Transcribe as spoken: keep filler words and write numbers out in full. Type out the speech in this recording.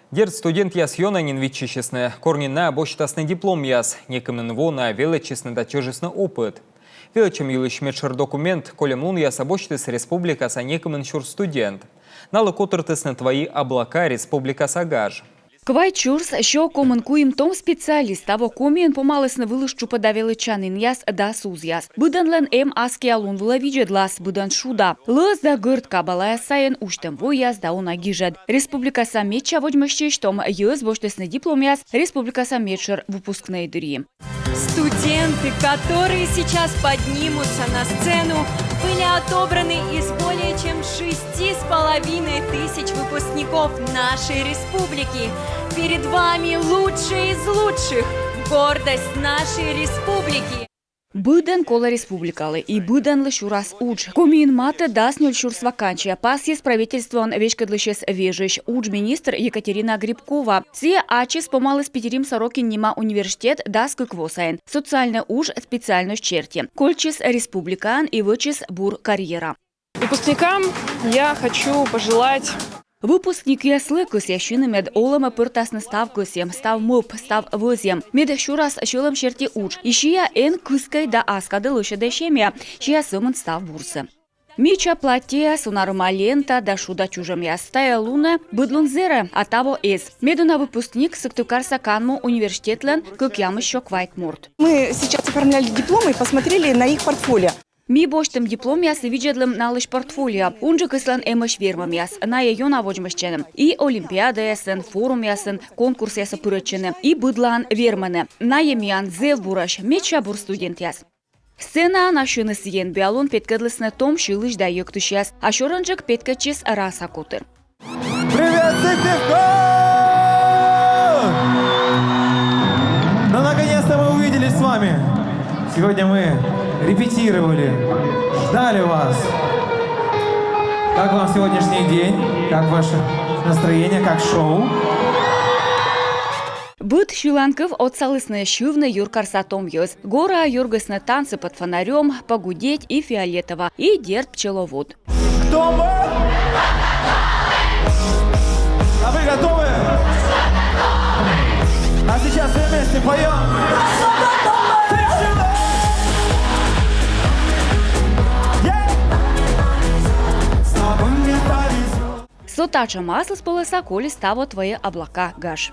Дерт, студентъяс ёна нин виччысисны, кор нин найӧ босьтасны дипломъяс. Некымын во найӧ велӧдчисны да чӧжисны опыт. Велӧдчӧм йылысь медшӧр документ кольӧм лунъясӧ босьтіс республикаса некымын сюрс студент. Налы котыртісны «Твои облака» республикаса гаж. Квайт сюрс сё комын куим том специалист таво Комиын помалісны вылыс тшупӧда велӧдчанінъяс да сузъяс. Быдӧнлӧн эм аскиа лун вылӧ видзӧдлас, быдӧн шуда. Лӧз да гӧрд кабалаяс сайын усьтӧм войяс да уна гижӧд. Республикаса медся водзмӧстчысь том йӧз босьтісны дипломъяс республикаса медшӧр выпускнӧй дырйи. Студенты, которые сейчас поднимутся на сцену, были отобраны из более чем шести с половиной тысяч выпускников нашей республики. Перед вами лучшие из лучших, гордость нашей республики. Быдӧн колӧ республикалы, и быдӧнлы сюрас удж. Комиын матӧ дас нёль сюрс вакансия, пасйис правительствоӧн веськӧдлысьӧс вежысь, удж министр Екатерина Грибкова. Сійӧ ачыс помаліс Питирим Сорокин нима университет дас кык во сайын, социальнӧй удж специальность серти. Кольччис республикаын и вӧчис бур карьера. Выпускникам я хочу пожелать... Выпускникъяслы кӧсъя сины, мед олӧмӧ пӧртасны став кӧсйӧм, став мӧвп, став вӧзйӧм. Мед сюрас сьӧлӧм серти удж. И сиа эн кыскӧй да аскадӧ лӧсьӧдӧй семья, сиа сӧмын став бурсӧ. Мича платтьӧяс, унарӧма лента да шуда чужӧмъяс. Тайӧ лунӧ быд лун зэрӧ, а таво эз. Медуна выпускник Сыктывкарса канму университетлӧн кӧкъямыс сё квайт морт. Мы сейчас оформляли дипломы и посмотрели на их портфолио. Ми босьтім дипломъяс и видзӧдлім налысь портфолио. Унджыкыслӧн эмӧсь вермӧмъяс. Найӧ ёна водзмӧстчӧны. И олимпиадаясын, форумъясын, конкурсъясӧ пырӧдчӧны. И быдлаын вермӧны. Найӧ миян зэв бурӧсь, медся бур студентъяс. Сценаын ассьыныс енбиалун петкӧдлісны том сьылысь да йӧктысьяс. А сёрӧнджык петкӧдчис раса котыр. Привет, Сыктывкар! Ну, наконец-то мы увиделись с вами. Сегодня мы репетировали, ждали вас. Как вам сегодняшний день? Как ваше настроение? Как шоу? Быд сьыланкыв отсалісны сьывны юркарса том йӧз. Гораа юргисны «Танцы под фонарём», «Погудеть» и «Фиолетово», и, дерт, «Пчеловод». Кто мы? А вы готовы? А сейчас все вместе поем. Со татшӧм аслыспӧлӧса колис таво «Твои облака» гаж.